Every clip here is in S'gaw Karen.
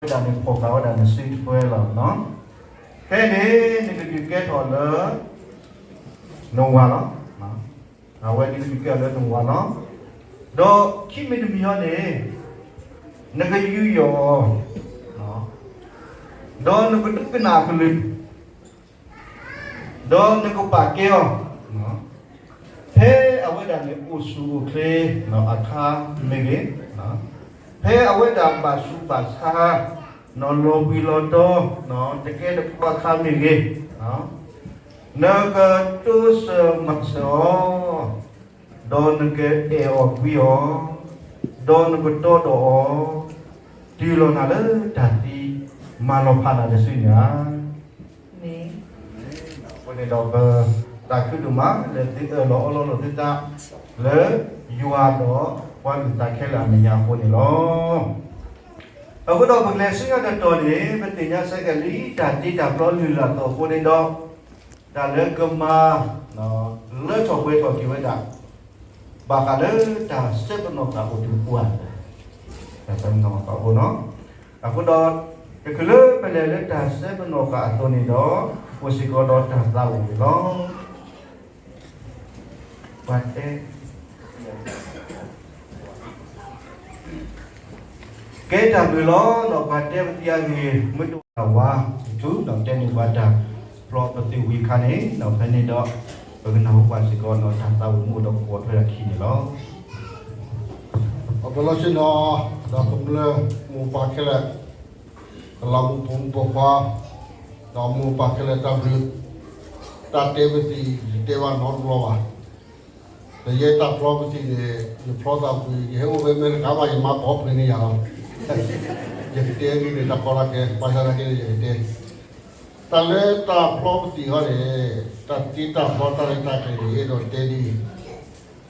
ဝဲဒၣ်န့ၣ် ဖီၣ်ဃာ်ဝဲဒၣ်နစုတဖၣ်လီၤ. ဖဲန့ၣ် နကဒုးကဲထီၣ်လၢ နဝၤလီၤ. အဝဲန့ၣ်ကဒုးကဲထီၣ်လၢနဝၤလီၤ. ဒီးခံမံၤတမံၤအံၤန့ၣ် နကယူးယီၣ်အီၤ, ဒီးနကဒိကနၣ်အကလုၢ် ဒီးနကပာ်ကဲအီၤ, ဖဲအဝဲဒၣ်န့ၣ်အိၣ်ဆူၣ်အိၣ်ချ့အခါမ့ၢ်ဂ့ၤ, ဖဲအဝဲဒၣ်ဘၣ်ဆူးဘၣ်ဆါ လီၤဘှံးလီၤတီၤ တကဲတကီအခါမ့ၢ်ဂ့ၤ, နကတိစၢၤမၤစၢၤအီၤ, ဒီးနကအဲၣ်အီၤကွံအီၤ, ဒီးနကတီဒီးအီၤ, တုၤလီၤနၤလၢတၢ်သံ, မၤလီၤဖးနၤတစုန့ၣ်ဧါ. အဃိန့ၣ်ဒီးပသးခုဒိၣ်မး လၢသုအၢၣ်လီၤအီလီၤလိာ်သုသး လၢယွၤဒီးပှၤအုၣ်သးခဲလၢာ်အမဲာ်ညါအဃိန့ၣ်လီၤ. အဃိဒီးပကလဲၤဆူညါတတီၤန့ၣ် ပသ့ၣ်ညါဆၢက့ၤလံ တၢ်တ့တၢ်ဖျီလုၢ်လၢ်အသိးအဃိန့ၣ်ဒီး တၢ်လၢကမၤ လၢထီၣ်ပှဲၤထီၣ်က့ၤဝဲဒၣ် ဘၣ်ဃးလၢတၢ်စဲပနီၣ်သးအိၣ်တပူၤဧါ, တၢ်စဲပနီၣ်သးအိၣ်နီၤ. အဃိဒီး တချုးလၢပလဲၤလၢတၢ်စဲပနီၣ်ဃာ်အသိးန့ၣ်ဒီး အိၣ်စ့ၢ်ကီးဒီးတၢ်သးအိၣ်န့ၣ်လီၤ. ပှၤတဲ ကဲတၢ်ဘျုးလီၤ. ဒီးပှၤတဲပသံအဂ့ၢ် မုၢ်တဝါဝါ ထူဒီးတဲန့ၢ်ပှၤတၢ်ဖျီပသံဝံၤအခါန့ၣ် ဒီးဖဲန့ၣ်ဒီး ပကနၢ်ဟူပှၤစ့ၢ်ကီးဒီးတၢ်သးဝံၣ်မူဒီးကဝီၤထွဲတၢ်ခံန့ၣ်လီၤ. အပလီၢ်ဆ့ၣ်နီၤ ဒီးကမျၢၢ်မိၢ်ပၢ်ခဲလၢာ် ကလီၤမူးဖိမုၣ်ဖိခွါ ဒီးမိၢ်ပၢ်ခဲလၢာ်တၢ်ဘျုး တၢ်တဲပသံ ယတဲဘၣ်နီတဘျီဘၣ်. ဒီးယဲတၢ်ဖျီပသံန့ၣ် ယဖျီသးကွံာ် ယဟဲအိၣ်ဖဲမဲရကၤမး ယမါပိာ်ပှ့ၤန့ၢ်ယၤလီၤ. ယကတဲဂ့ၢ်န့ၣ် တၢ်ကီတၢ်ခဲ ဘၣ်ဆၣ်သနာ်က့န့ၣ် ယကတဲ တၢ်လၢတၢ်ဖျီပသံခီန့ၣ် တၢ်တ့တၢ်ဖျီတၢ်ရဲၣ်တၢ်ကျဲၤန့ၣ် အဲၣ်ဒိးတဲဒ်အံၤ,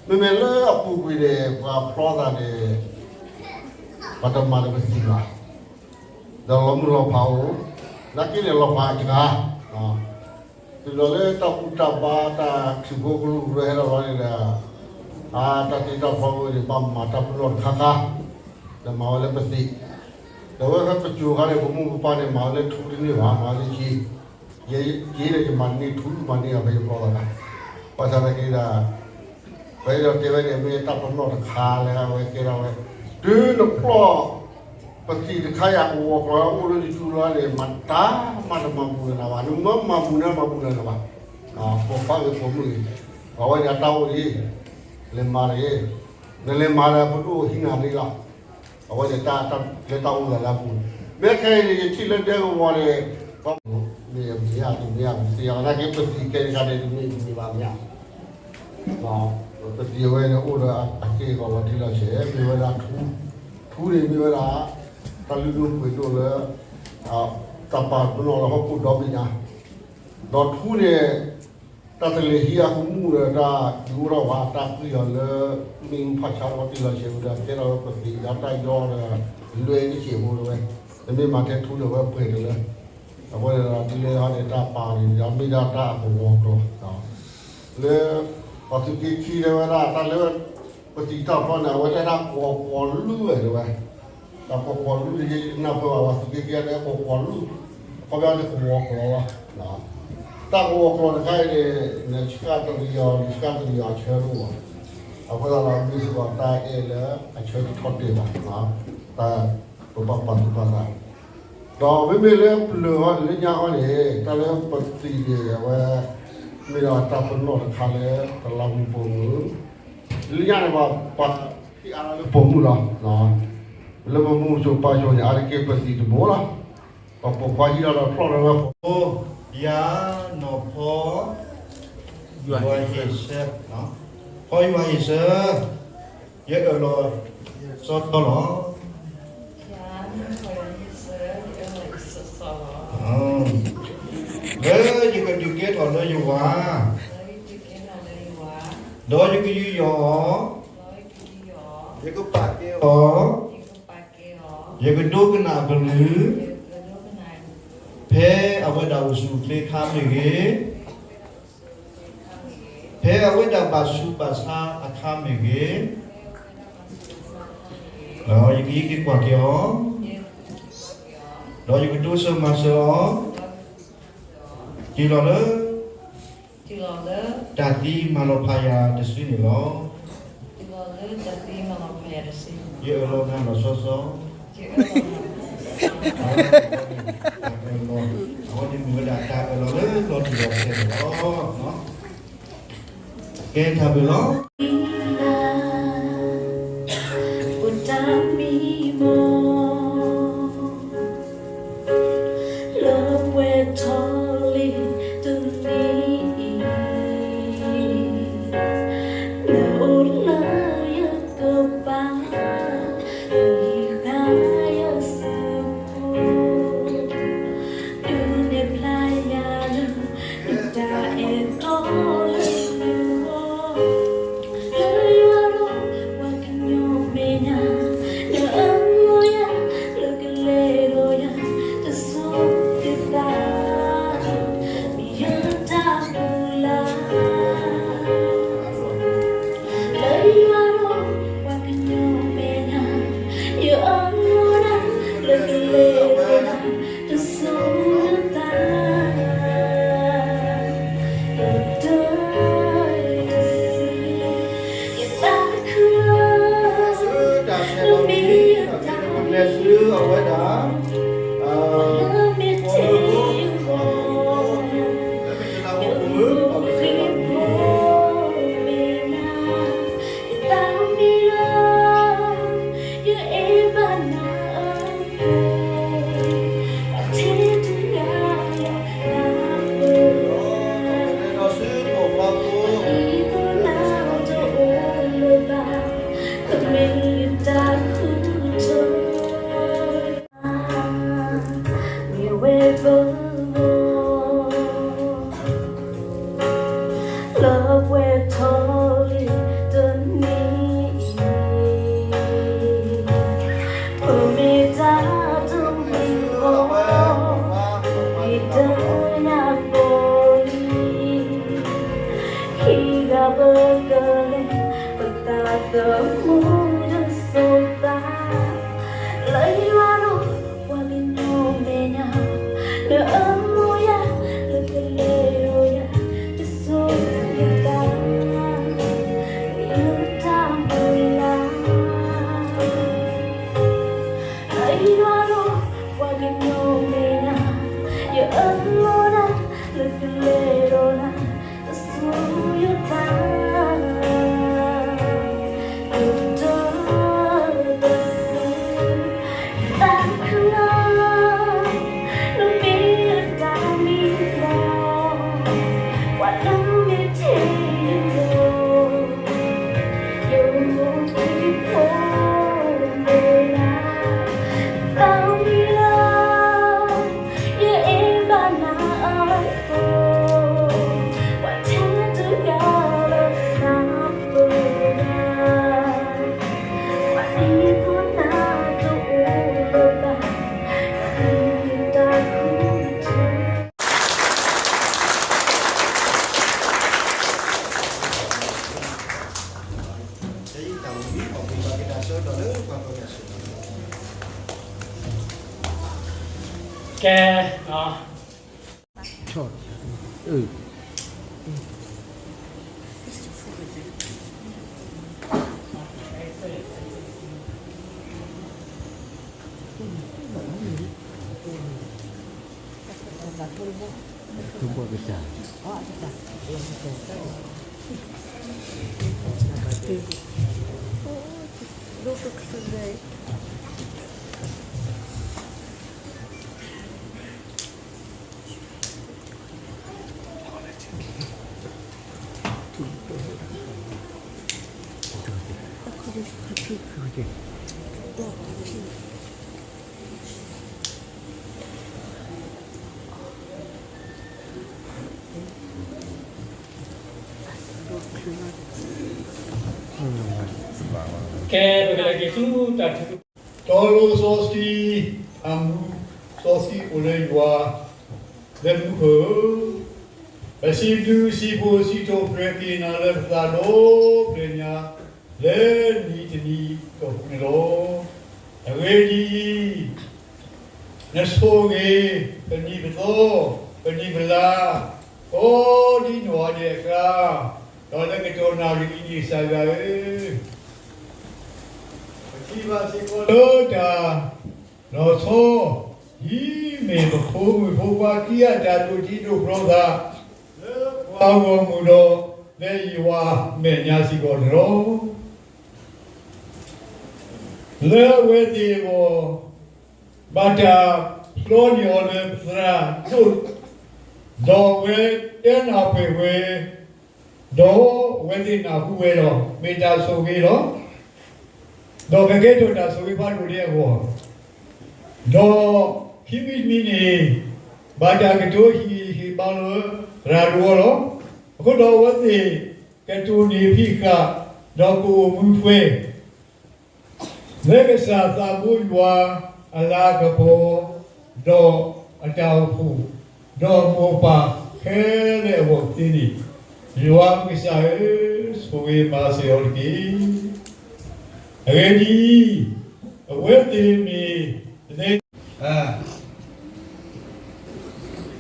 မ့မ့ၢ်လၢအပူၤကွံာ်န့ၣ် ပှၤဖျီသးန့ၣ် ပှၤတမၤလၢပသံဘၣ်, ဒီးလီၤမုၢ်လီၤဖးအိၣ်, နာ်က့န့ၣ်လီၤဖးအကဂၤ တုၤလီၤလၢတၢ်ဘူၣ်တၢ်ဘါတၢ်ထံၣ်ဖိကရူၢ်ကရၢဟဲလီၤလီၤန့ၣ်ဒီး အါ တၢ်တ့တၢ်ဖျီဝဲန့ၣ် ဘၣ်မၤတၢ်ပနီၣ်တခါခါ, ဒီးမၤဝဲလၢပသံး, ဒီးဝဲဖဲပစိၤခါန့ၣ် ပမိၢ်ပပၢ်န့ၣ် မၤဝဲလၢထူတန့ၢ်ဘၣ် မၤဝဲလၢက့, ယဲယဲန့ၣ် ယမၤန့ၢ်ထူ မၤန့ၢ်အဖဲယဖျီသးခါ, ဘၣ်ဆၣ်သနာ်က့ဒီး ပအဲၣ်ဒိးတဲဝဲန့ၣ် မ့ၢ်တၢ်ပနီၣ်တခါလၢအဝဲကဲထီၣ်ဝဲ, တုၤနဖျီၣ် ပသံးတခါယၤကဝီၤကျိာ်အိၣ်လၢနစုလီၤန့ၣ် မတၤမၤတမၤဘူးနၤဘၣ်, နမၤမၤဘူးနၤမၤဘူးနၤဘၣ်, ပိာ်ခွါဂ့ၤပိာ်မုၣ်ဂ့ၤ, အဝဲန့ၣ်အတၢ်အိၣ်လံ, လဲၤမၤတဂ့ၤ, နလဲၤမၤဒီးပဒိၣ်ဟံးနၤလံလီၤ, အဝဲန့ၣ်တၢ်လၢတၢ်အိၣ်သးလၢအပူၤ, မ့ၢ်ခဲအံၤန့ၣ် ယထံၣ်လၢဒဲကဝီၤန့ၣ် မ့ၢ်မ့ၢ်ဧါ တမ့ၢ်ဧါ မ့ၢ်သ့ဧါ နာ်က့ပသံးခဲတခါန့ၣ် တမ့ၢ်တမ့ၢ်ဘၣ်မ့ၢ်ဧါ ပသံးအဝဲန့ၣ်အိၣ်လၢအက့ၢ်ဂီၤလီၤတံၢ်လီၤဆဲး မ့ၢ်ဝဲဒၣ်ထူ, ထူန့ၣ်မ့ၢ်ဝဲဒၣ် တၢ်လုၢ်ဒိၣ်ပှ့ၤဒိၣ်လၢ တၢ်ပာ်ပနီၣ်လၢဟီၣ်ခိၣ်ဒီဘ့ၣ်ညါ, ဒီးထူန့ၣ် တၢ်တလဲၤဟံးအကမူၣ်ဒီးတၢ်ဒုးအိၣ်ထီၣ်ဝဲ တၢ်ပှံၢ်အီၤလၢ မ့ၣ်အူဖးဆါလီၤတံၢ်လီၤဆဲးဝဲဒီး ကဲထီၣ်ဝဲပသံးဒီးတၢ်ယီဒီး လွဲၢ်တစဲးဖိတဝဲ, နမ့ၢ်မၤထဲထူန့ၣ်ဝဲပှဲၤတလၢ အဃိန့ၣ်ဒီး ဒ်လဲၣ်ဟီန့ၣ် တၢ်ပာ်န့ၣ်ဒီး မ့ၢ်ဒၣ်တၢ်အကဝီၤကျိာ် လၢ ပှၤသုးက့ခံတဲဝဲဒၣ် တၢ်လၢ ပသံးတၢ်ဖျီန့ၣ် အဝဲတဲဒၣ်ကဝီၤကဝီၤလူၢ်ဝဲတဲဝဲ, တၢ်ကဝီၤကဝီၤလူၢ်န့ၣ် ယနၢ်ပၢၢ်ဘၣ် ပှၤသုးက့ခံတဲကဝီၤကဝီၤလူၢ်, အခီပညီန့ၣ်ကဝီၤကျိာ်လီၤ, တၢ်ကဝီၤကျိာ်တခါအံၤန့ၣ် နဆှၢတရံးအီၤ နဆှၢတရံးအီၤအဆၢတအိၣ်ဘၣ်, အဃိသတးဒီး မ့ၢ်စ့ၢ်ကီးတၢ်အဲၣ်လၢအဆၢတထီၣ်တဲာ်ဘၣ်, တၢ် ပပာ်ပာ်သူၣ်ပာ်သး, ဒီးမ့မ့ၢ်လၢပျၢၤဟီန့ၣ် လၢညါဟီန့ၣ် တၢ်လၢပသံးန့ၣ် အဝဲ မ့ၢ်ဒၣ်တၢ်ပနီၣ်တခါလၢ တလးမူးပိာ်မုၣ်, လၢညါန့ၣ် ပှၤ ပှၤဟံးအါလၢပိာ်မုၣ်လီၤ, လၢပမိၢ်စိၤပၢ်စိၤန့ၣ် အါတက့ၢ်ပသံးတဘိလီၤ, ပှၤပိာ်ခွါဟံးထီၣ်ဒီးဖျီၣ်လၢဝဲဖိ ယၤ နီၢ်ဖီ ယွၤဟ့ၣ်ဆၢ, ဖီယွၤဟ့ၣ်ဆၢ, ယအၢၣ်လီၤ စီတီလီၤ. လၢယကဒုးကဲထီၣ်လၢယဝၤ, ဒီးယကယူးယီၣ်အီၤ, ယကပာ်ကဲအီၤ, ယကဒိကနၣ်အကလုၢ်, ဖဲအဝဲဒၣ်အိၣ်ဆူၣ်အိၣ်ချ့အခါမ့ၢ်ဂ့ၤ, ဖဲအဝဲဒၣ်ဘၣ်ဆူးဘၣ်ဆါအခါမ့ၢ်ဂ့ၤ, ယကဟံးက့ၤကွၢ်က့ၤအီၤ, ဒီးယကတိစၢၤမၤစၢၤအီၤ တုၤလီၤလၢ တၢ်သံမၤလီၤဖးယၤတစုန့ၣ်လီၤ. ယအၢၣ်လီၤနၤလီၤဆီဆီ တၢ်အၢၣ်လီၤ အဝဲန့ၣ်မ့ၢ်ဝဲဒၣ်တၢ်အၢၣ်လီၤလၢလီၤတံၢ်လီၤဆဲးန့ၣ်လီၤ. ကဲထါဘုးလီၤ. ပတၢ်မံမီၢ် လၢပှဲၤထီၣ်လံတနံၤအံၤ, လၢအိၣ်လၢယကပၤ လၢဟံးဃာ်ယစုပူၤ, ဒုးနဲၣ်ဖျါယၤလၢ တၢ်အဲၣ်တီလၢယဂီၢ်, လၢယွၤဒီးပှၤကညီမဲာ်ညါ, လၢအမၢယၤ လၢကလဲၤဒီးယၤ တစိၤတသး, မ့ၢ်ယတၢ်မုၢ်လၢ် လၢယွၤဒီးပှၤကညီမဲာ်ညါ, ယအမၢဒၣ် လၢကလဲၤဒီးယၤ တစိၤတသး, တၢ်တစံး ယသးခုလၢ တၢ်ဆဲးလီၤမံၤ တၢ်ဆဲးလီၤမံၤ အဝဲဒၣ် လၢမ့ၢ်တ့ၢ်ယဂီၢ် လၢမ့ၢ်တၢ်လၢမူခိၣ်မုၢ် အဝဲဆဲးလီၤမံၤ ယသးမံလၢ ယအဲၣ်ဘၣ်နၤအဃိ, အထဲတဂၤလၢနၤပၢၤ, ဒ်သိးနၤတအိၣ်လၢၤဘၣ်, ကမ့ၢ်ယတၢ်ဃုထၢ မ့ၢ်ဝဲပဂီၢ် လၢပှဲၤထီၣ်လံတနံၤအံၤ, ပမ့ၢ်တၢ်တမံၤဃီ, ပမ့ၢ်တၢ်ညါကိးလံ, ခံဂၤပကလဲၤ ပသးသမူတစိၤသး, လၢယွၤဒီး ပှၤကညီမဲာ်ညါ, လၢအမၢယၤ လၢကလဲၤဒီးယၤ တစိၤတသး, မ့ၢ်ယတၢ်မုၢ်လၢ်, လၢယွၤဒီးပှၤကညီမဲာ်ညါ, ယအၢၣ်လီၤဒၣ် လၢကလဲၤဒီးနၤ တစိၤယသး, ယတၢ်တစံး ယသးခုလၢ နမ့ၢ်တၢ်မံလီၤ, ပှၤလၢမ့ၢ်တ့ၢ်ယဂီၢ်, ယမိၢ်သံဖိမ့ၢ်နၤ, ယသးမံလၢ ယအဲၣ်ဘၣ်နၤအဃိ, ပှၤထဲတဂၤလၢနၤပၢၤတဂၤ, ပှၤဒ်သိးနၤတအိၣ်လၢၤဘၣ်, ပှၤဒ်သိးတၢ်ဃုထၢ ကဲ, ကဲ, ပကလဲၤက့ၤဆူတၢ်ထုကဖၣ် တီလိၤစီဆှံအမူး, စီဆှံအိၣ်လၢယွၤ လၢမူခိၣ်ဧၢ, ပစံးဘျုးစံးဖှိၣ်စံးထီၣ်ပတြၢၤက့ၤနၤလၢပသးဒီဖျၢၣ်ညါ လၢနံၤတနံၤအပူၤန့ၣ်လီၤ. အဂ့ၢ်ဒ်အံၤ, နဆိၣ်ဂ့ၤ ပနံၤပသီ ပနံၤပလါ ကိးဒ်နီၢ်ဂၤဒဲးအကျါ, ဒီးလၢကတီၢ်နၣ်ရံၣ်အံၤန့ၣ် ကစၢ်ယွၤဧၢ, ပထံၣ်ဘၣ်စ့ၢ်ကီးလၢတၢ်လီၤဆီ, ဒ်မ့ၢ်ပဖိမုၣ်ဖိခွါခံဂၤအတၢ်ဒိးတံၤဒိးဖျီသး လၢပှၤဂီၢ်မုၢ်ဒီး လၢယွၤအမဲာ်ညါစ့ၢ်ကီးန့ၣ်လီၤ. လၢအဝဲသ့ၣ်အဂီၢ် ဘၣ်တၢ်ဖျီန့ၢ်အီၤလၢပသရၣ်ဒိၣ်, ဒီးအဝဲတဲနၢ်ပၢၢ်ဝဲ, ဒီးအဝဲသ့ၣ်နၢ်ဟူဝဲလီၤ. မ့ၢ်တၢ်ဆိၣ်ဂ့ၤလီၤ. ဒီးကကဲထီၣ်တၢ်ဆိၣ်ဂ့ၤဖးဒိၣ်ဒဲးအဂီၢ်, ဒီးခံမံၤတမံၤန့ၣ် ဘၣ်တၢ်ကတိၤဟ့ၣ်ဂံၢ်ဟ့ၣ်ဘါလၢသရၣ်ဒိၣ်အဂီၢ်လီၤ. အဃိဒီးအဝဲသ့ၣ်ကတိၢ်န့ၢ်ဖံးဃာ် ဒီးကအိၣ်မူထွဲ လၢကစၢ်သးဘိယွၤအလၤကပီၤ ဒီးအတၢ်အိၣ်ဖှိၣ် ဒီးမိၢ်ပၢ်ခဲလၢာ်အဂီၢ်သ့န့ၣ်, ယွၤပကစၢ်ဧၢ, ဆိၣ်ဂ့ၤမၤစၢၤအီၤတက့ၢ်. အဂ့ၢ်ဒ်အံၤ, အဝဲသ့ၣ်မ့ၢ်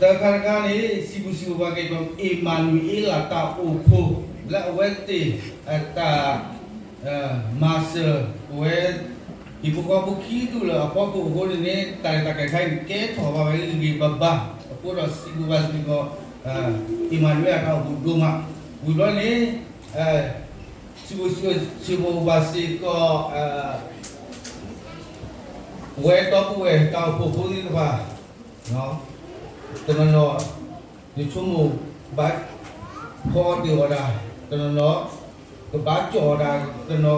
တခါတခါန့ၣ် စံးဘျုးစံးဖှိၣ်ဘၣ်က့ၤ အ့မၤနူၤအ့လး တၢ်အိၣ်ဖှိၣ် လၢအဝဲသ့ၣ်အတၢ် မၤစၢၤပဝဲ ဟံၣ်ဖိဃီဖိခံဒူၣ်လၢအဖီခိၣ်အဃိန့ၣ်န့ၣ် တၢ်ရဲၣ်တၢ်ကျဲၤခါအံၤန့ၣ် ကဲထီၣ်ဘၣ်ဝဲဂ့ၤဂ့ၤဘၣ်ဘၣ်အဃိဒီး စံးဘျုးဘၣ်စ့ၢ်ကီး အ့မၤနူၤအ့လး တၢ်အိၣ်ဖှိၣ်ဒိၣ်မး. ဝံၤဘျီန့ၣ် စံးဘျုးစံးဖှိၣ်ဘၣ်စ့ၢ်ကီး ပဝဲဒီပုၢ်ဝဲၢ်တၢ်အိၣ်ဖှိၣ်ဖိသ့ၣ်တဖၣ် တနီၤနီၤ ယဆိကမိၣ်ဘၣ်ဖီတ့ၢ်အီၤဒၣ်, တနီၤနီၤ ကဘၣ်ကၠီၣ်အီၤဒၣ်, တနီၤအိၣ်အါမး, ယၤမ့ၢ်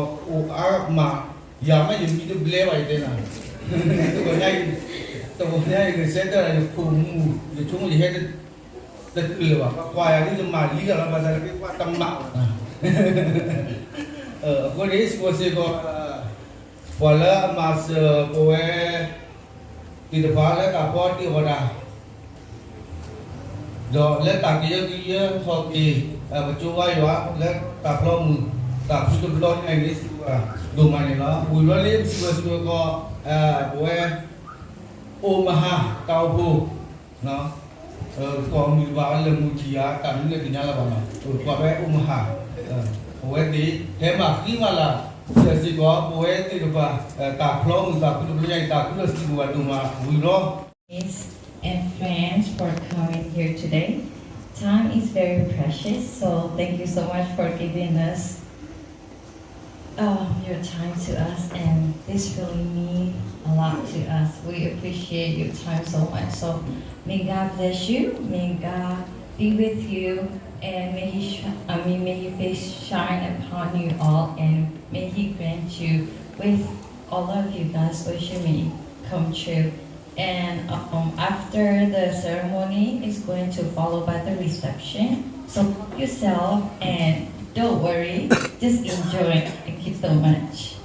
ယမံတဘျဲဘၣ်ယတဲနၤ, တဂီၤညါအံၤ, တဂီၤညါအံၤ ယဆၢတဲာ်ဒၣ်ယခိၣ်မူၣ် ယဆိကမိၣ်ယဟဲတတုၤလၢၤဘၣ်, ပှၤကွၢ်ယၤဒ်ယမၤလံဂၤလီၤ ဘၣ်ဆၣ်လၢပှၤတမၤအီၤနၤ, အဃိန့ၣ် စံးဘျုးစ့ၢ်ကီး ပှၤလၢအမၤစၢၤပဝဲ သ့ၣ်တဖၣ်လၢတၢ်ဖီတ့ၢ်အီၤဒၣ် ဒီးလၢတၢ်ကယၢကယၢထီၣ်က့ၤ ပကၠိဘါယွၤ လၢတၢ်ဖျီမုၢ် တၢ်ဖုတဘျီညါအံၤန့ၣ် စံးဘျုးဒိၣ်မးန့ၣ်လီၤ. ဝံၤဘျီန့ၣ် ပစံးဘျုးစ့ၢ်ကီး ပဝဲ အိၣ်မဟါ တၢ်အိၣ်ဖှိၣ် ကိးမုၢ်တဘၣ်လၢမူထံယၤ တၢ်မနုၤလဲၣ်တသ့ၣ်ညါလၢၤဘၣ်နီၤ, ပှၤဖဲအိၣ်မဟါ အဝဲသ့ၣ် ဟဲမၤဃံမၤလၤ စ့ၢ်ကီး ပဝဲသ့ၣ်တဖၣ် တၢ်ဖျီမုၢ်တၢ်ဖုတဘျီညါအံၤ တၢ်ဖုလီၤစံးဘျုးဘၣ်ဒိၣ်မးဝံၤလီၤ. And friends for coming here today. Time is very precious, so thank you so much for giving us um, your time to us, and this really means a lot to us. We appreciate your time so much. So may God bless you. May God be with you, and may He, sh- I mean, may His face shine upon you all, and may He grant you with all of you guys' wish may come true. And um, after the ceremony is going to follow by the reception. So help yourself and don't worry, just enjoy. Thank you so much.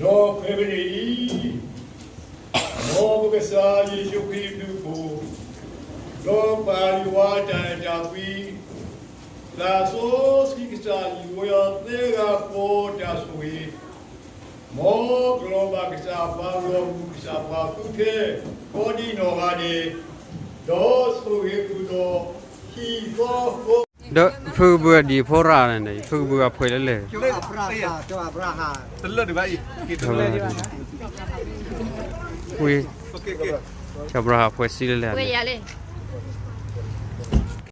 ဒီးဖဲန့ၣ်အံၤ, မ်ပကစၢ်ယ့ၣ်ၡူးခရံာ်အဘျုးအဖှိၣ်, ဒီးပၢ်ယွၤအတၢ်အဲၣ်တၢ်ကွံ, သးစီဆှံကစၢ်ယွၤသၢဂၤဃီတၢ်ဆိၣ်ဂ့ၤ, မ်ကလီၤဘၣ်ကစၢ်ပှၤဂီၢ်မုၢ်ကစၢ်ပှၤဃုဖဲ ကိးဒံနီၢ်ဂၤဒဲး, ဒီးဆိၣ်ဂ့ၤဃုာ်ဒီး ဟံၣ်သီဃီ ဒီးဖုကဘုးအဒံးဖိရၣ်န့ၣ် ဖုကဘုးအဖှဲးလၢလဲၣ်, တလၢာ်ဒံးဘၣ်အံၤ, ဝံၤ, ကဘြၤဟၣ်ဖှဲးစံလၢလဲၣ်, ဝဲယၤလံ,